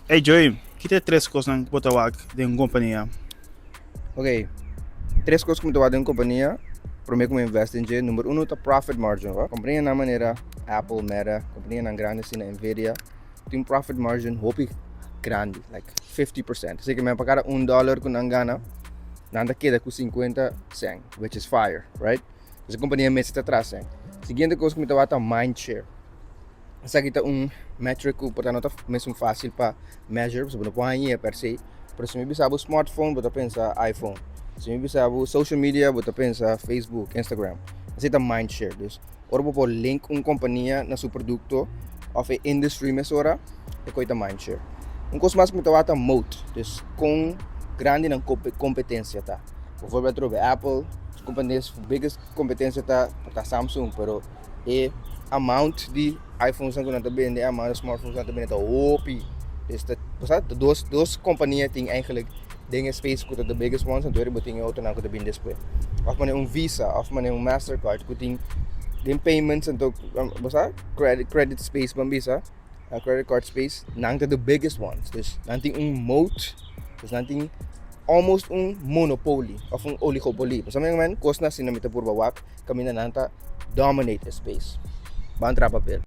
Hey Joey, ki ta e tres kosnan ku bo ta wak den un kompania? Ok, tres kos ku mi ta wak den un kompania promé ku mi invest den dje. Number uno ta profit margin. Kompanianan manera Apple, Meta, kompanianan grandi asina, Nvidia, tin profit margin hopi grandi, like 50%. Así ke men pa kada un dòler ku nan gana, nan ta keda ku 50 sèn, which is fire, right? Pues e kompania mester ta tras sèn. Siguiente kos ku mi ta wak ta mind share. Esaki ta un metric ku por ta no ta mesun fásil pa measure, pasobra bo no por hañ'é per se. Pero si mi bisa bo smartphone, bo ta pensa iPhone. Si mi bisa bo social media, bo ta pensa Facebook, Instagram. Esei ta mind share. Dus ora bo por link un kompania na su produkto òf e industry mesora, e koi ta mind share. Un kos mas ku mi ta wak ta moat. Dus kon grandi nan kompetensia ta. Bijvoorbeeld atrobe Apple, su kompania, su biggest kompetensia ta ta Samsung, pero e amount di iPhones ku nan ta bende, e amount di smartphones ku nan ta bende ta hopi. Dus ta, bo sa, ta dos kompania tin eigenlijk den e space ku ta the biggest ones, anto bo tin e otronan ku ta bini despues. Òf manera un Visa, òf manera un Mastercard ku tin den payments anto, bo sa, credit space ban bisa, credit card space, nan ta the biggest ones. Dus nan tin un moat, dus nan tin almost un monopoly òf un oligopoly. Bo sa men, kosnan asina mi ta purba wak kaminda nan ta dominate e space. Ban traha papel.